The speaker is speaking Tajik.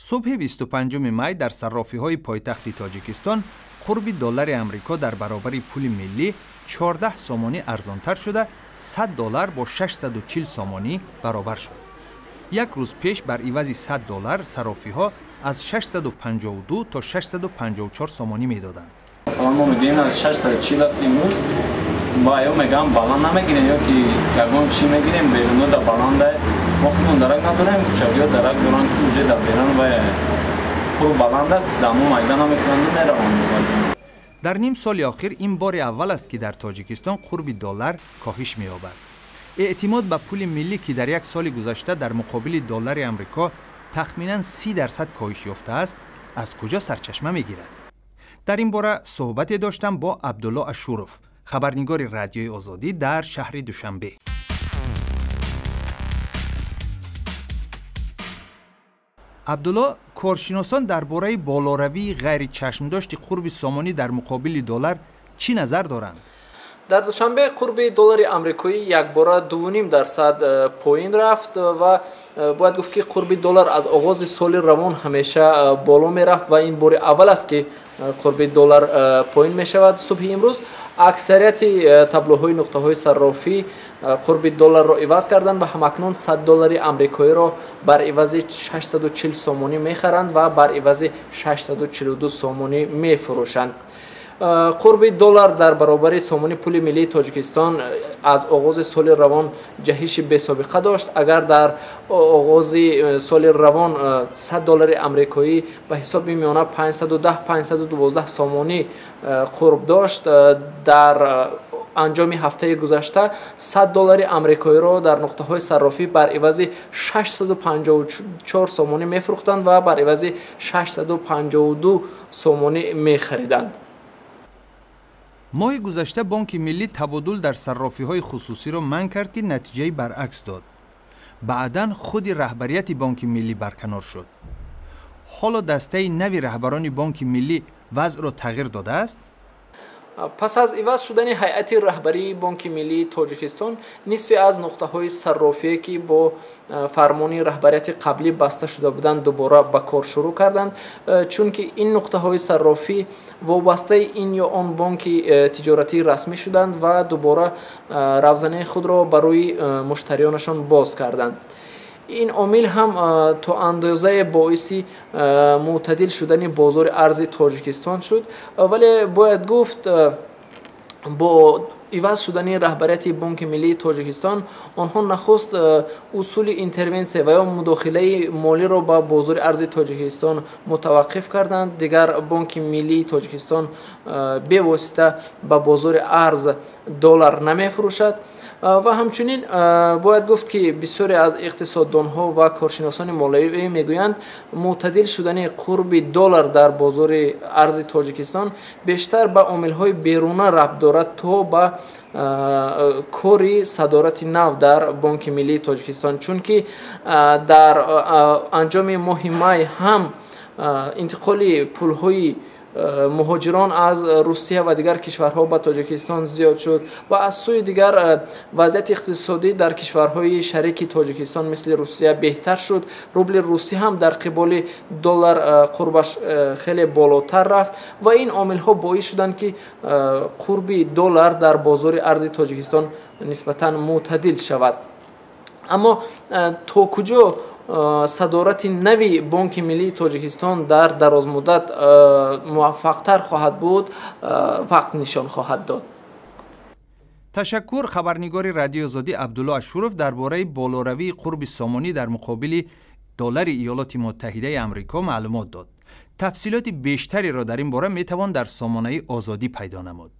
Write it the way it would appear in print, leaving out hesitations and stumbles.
Субҳи 25 май дар саррофиҳои пойтахти Тоҷикистон қурби доллари Амрико дар баробари пули миллӣ 14 сомонӣ арзонтар шуда, 100 доллар бо 640 сомонӣ баробар шуд. Як рӯз пеш бар ивази 100 доллар саррофиҳо аз 652 то 654 сомонӣ медоданд. Масалан, мо мегӯем аз 640 аст имрӯз, ба ё мегӯям баланд намегирем ё ки ягон чӣ мегирем, беруно да баланда, мо худмон дарак надорем, кӯчагиҳо дарак доранд, ки уже дар берун ва пур баланд аст, дамо майда намекунанд, мераванд. Дар ним соли охир ин бори аввал аст, ки дар Тоҷикистон қурби доллар коҳиш меёбад. Эътимод ба пули миллӣ, ки дар як соли гузашта дар муқобили доллари Амрико тахминан 30% коҳиш ёфтааст, аз куҷо сарчашма мегирад? Дар ин бора суҳбате доштам бо Абдулло Ашуров, хабарнигори Радиои Озодӣ дар шаҳри Душанбе. Абдулло, коршиносон дар бораи болоравии ғайричашмдошти қурби сомонӣ дар муқобили доллар чӣ назар доранд? Дар Душанбе қурби доллари амрикоӣ якбора 2,5% поин рафт ва бояд гуфт, ки қурби доллар аз оғози соли равон ҳамеша боло мерафт ва ин бори аввал аст, ки қурби доллар поин мешавад. Субҳи имрӯз аксарияти таблоҳои нуқтаҳои саррофӣ қурби долларро иваз карданд ва ҳамакнун 100 доллари амрикоиро бар ивази 640 сомонӣ мехаранд ва бар ивази 642 сомонӣ мефурӯшанд. Қурби доллар дар баробари сомони пули миллии Тоҷикистон аз оғози соли равон ҷаҳиши бесобиқа дошт. Агар дар оғози соли равон 100 доллари амрикоӣ ба ҳисоби миёна 510-512 сомонӣ қурб дошт, дар анҷоми ҳафтаи гузашта 100 доллари амрикоиро дар нуқтаҳои саррофӣ бар ивази 654 сомонӣ мефурӯхтанд ва бар ивази 652 сомонӣ мехариданд. Моҳи гузашта Бонки Миллӣ табодул дар саррофиҳои хусусиро манъ кард, ки натиҷаи баръакс дод. Баъдан худи раҳбарияти Бонки Миллӣ барканор шуд. Ҳоло дастаи нави раҳбарони Бонки Миллӣ вазъро тағйир додааст? Пас аз иваз шудани ҳайати раҳбарии Бонки Миллии Тоҷикистон, нисфе аз нуқтаҳои саррофие, ки бо фармони раҳбарияти қаблӣ баста шуда буданд, дубора ба кор шурӯъ карданд, чунки ин нуқтаҳои саррофӣ вобастаи ин ё он бонки тиҷоратии расмӣ шуданд ва дубора равзанаи худро барои муштариёнашон боз карданд. Ин омил ҳам то андозае боиси мӯътадил шудани бозори арзи Тоҷикистон шуд, вале бояд гуфт, бо иваз шудани раҳбарияти Бонки Миллии Тоҷикистон онҳо нахуст усули интервенсия ва ё мудохилаи молиро ба бозори арзи Тоҷикистон мутаваққиф карданд. Дигар Бонки Миллии Тоҷикистон бевосита ба бозори арз доллар намефурӯшад. Ва ҳамчунин бояд гуфт, ки бисёре аз иқтисоддонҳо ва коршиносони молиявӣ мегӯянд, мӯътадил шудани қурби доллар дар бозори арзи Тоҷикистон бештар ба омилҳои беруна рабт дорад, то ба кори садорати нав дар Бонки Миллии Тоҷикистон, чунки дар анҷоми моҳи май ҳам интиқоли пулҳои муҳоҷирон аз Русия ва дигар кишварҳо ба Тоҷикистон зиёд шуд ва аз сӯи дигар вазъияти иқтисодӣ дар кишварҳои шарики Тоҷикистон мисли Русия беҳтар шуд. Рубли русӣ ҳам дар қиболи доллар қурбаш хеле болотар рафт ва ин омилҳо боис шуданд, ки қурби доллар дар бозори арзи Тоҷикистон нисбатан мӯътадил шавад. Аммо то куҷо садорати нави Бонки Миллии Тоҷикистон дар дарозмуддат муваффақтар хоҳад буд, вақт нишон хоҳад дод. Ташаккур. Хабарнигори Радиои Озодӣ Абдулло Ашуров дар бораи болоравии қурби сомонӣ дар муқобили доллари Иёлоти Муттаҳидаи Амрико маълумот дод. Тафсилоти бештареро дар ин бора метавон дар сомонаи Озодӣ пайдо намуд.